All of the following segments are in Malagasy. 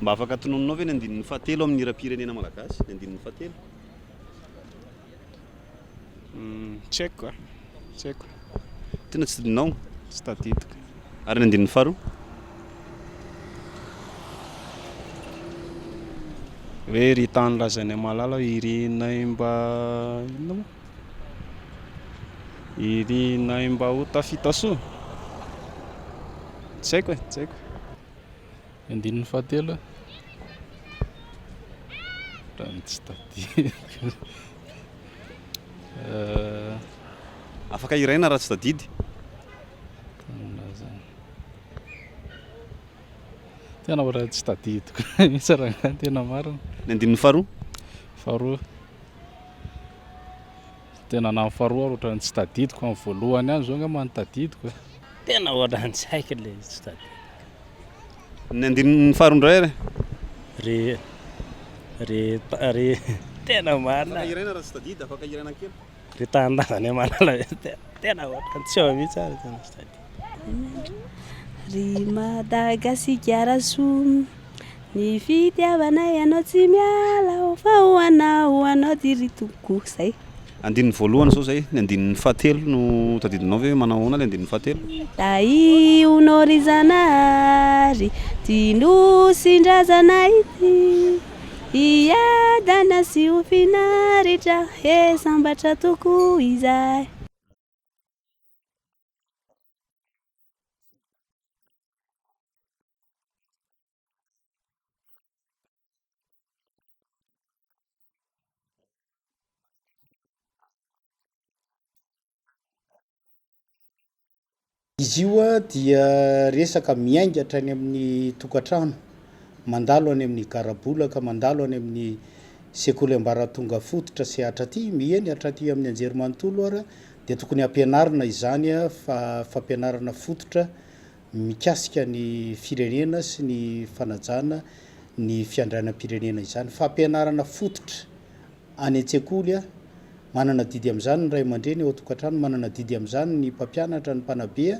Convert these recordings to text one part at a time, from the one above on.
Mba afaka tononinao ve ny andininy fahatelo amin'ny hiram-pirenena malagasy? Ny andininy fahatelo. Tsy haiko ka, tsy haiko. Tena tsy tadidinao? Tsy tadidiko. Ary ny andininy faharoa? Hoe ry tany lazainay malala irinay mba inona moa? Irinay mba ho tafita soa. Tsy haiko e, tsy haiko. Andininy fahatelo raha tsy tadidiko. Afaka hiraina raha tsy tadidy. Tena mbola tsy tadidiko mihitsy rangahy tena marina. Ny andininy faharoa? Faharoa. Tena na ny faharoa ary ohatran'ny tsy tadidiko fa ny voalohany ihany izao angamba no tadidiko e. Tena ohatran'ny tsy haiko ilay izy, tsy tadidiko. Ny andininy faharoa indray ary? Ry, ry, ry, tena marina. Afaka hiraina raha tsy tadidy, afaka hiraina kely. Ry tanindrazana malala, tena ohatran'ny tsy ao mihitsy ary tena tsy tadidiko. Ry Madagasikara soa, ny fitiavanay anao tsy miala fa ho anao, ho anao ty ry tompoko. Zay. Andininy voalohany izao izay, ny andininy fahatelo no tadidinao ve hoe manao ahoana ilay andininy fahatelo? Tahionao ry Zanahary ty Nosin-drazana ity, hiadana sy ho finaritra, he sambatra tokoa izahay. Izy io dia resaka miainga hatrany amin'ny tokantrano, mandalo any amin'ny garabolaka, mandalo any amin'ny sekoly ambaratonga fototra sy hatraty, eny hatraty amin'ny anjerimanontolo ara dia tokony hampianarina izany fa fampianarana fototra mikasika ny firenena sy ny fanajana ny fiandrianam-pirenena izany. Fampianarana fototra any an-tsekoly, manana adidy amin'izany ny ray aman-dreny ao an-tokantrano, manana adidy amin'izany ny mpampianatra, ny mpanabe,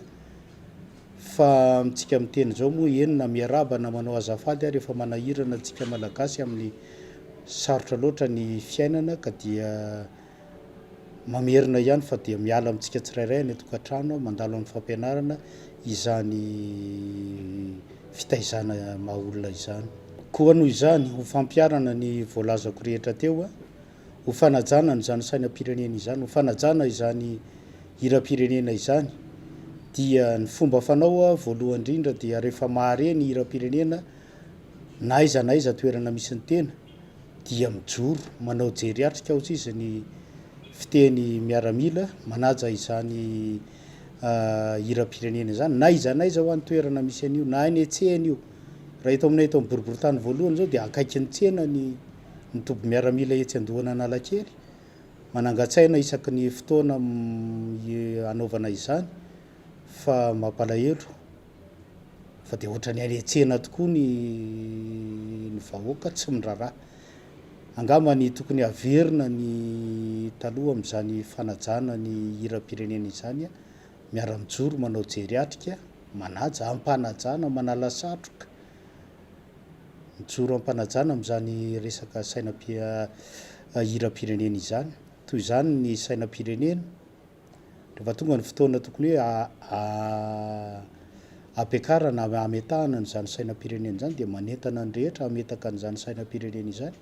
fa amintsika miteny izao moa eny na miarahaba na manao azafady ary efa manahirana antsika Malagasy amin'ny sarotra loatra ny fiainana ka dia Mamerina ihany fa dia miala amintsika tsirairay any an-tokantrano, mandalo amin'ny fampianarana izany fitaizana maha olona izany. Koa noho izany, ho fampiharana ny voalazako rehetra teo, ho fanajana an'izany sainam-pirenena izany, ho fanajana izany hiram-pirenena izany, dia ny fomba fanao voalohany indrindra dia rehefa mahare ny hiram-pirenena na aiza na aiza toerana misy ny tena, dia mijoro manao jery atrika hozy izy ny fiteny miaramila manaja izany hiram-pirenena izany na aiza na aiza hoa ny toerana misy an'io na any an-tsena io. Raha eto aminay eto amin'ny boriborintany voalohany izao dia akaikin'ny tsena ny ny toby miaramila etsy Andohan'Analakely. Manangan-tsaina isaky ny fotoana hanaovana izany fa mampalahelo. Fa dia ohatran'ny any an-tsena tokoa ny ny vahoaka tsy miraharaha. Angamba ny tokony haverina ny taloha amin'izany fanajana ny hiram-pirenena izany, miara-mijoro manao jery atrika, manaja, am-panajana, manala satroka, mijoro am-panajana amin'izany resaka sainam-pi- hiram-pirenena izany. Toy izany ny sainam-pirenena. Rehefa tonga ny fotoana tokony hoe hampiakarana, hametahana an'izany sainam-pirenena izany dia manentana ny rehetra hametaka an'izany sainam-pirenena izany.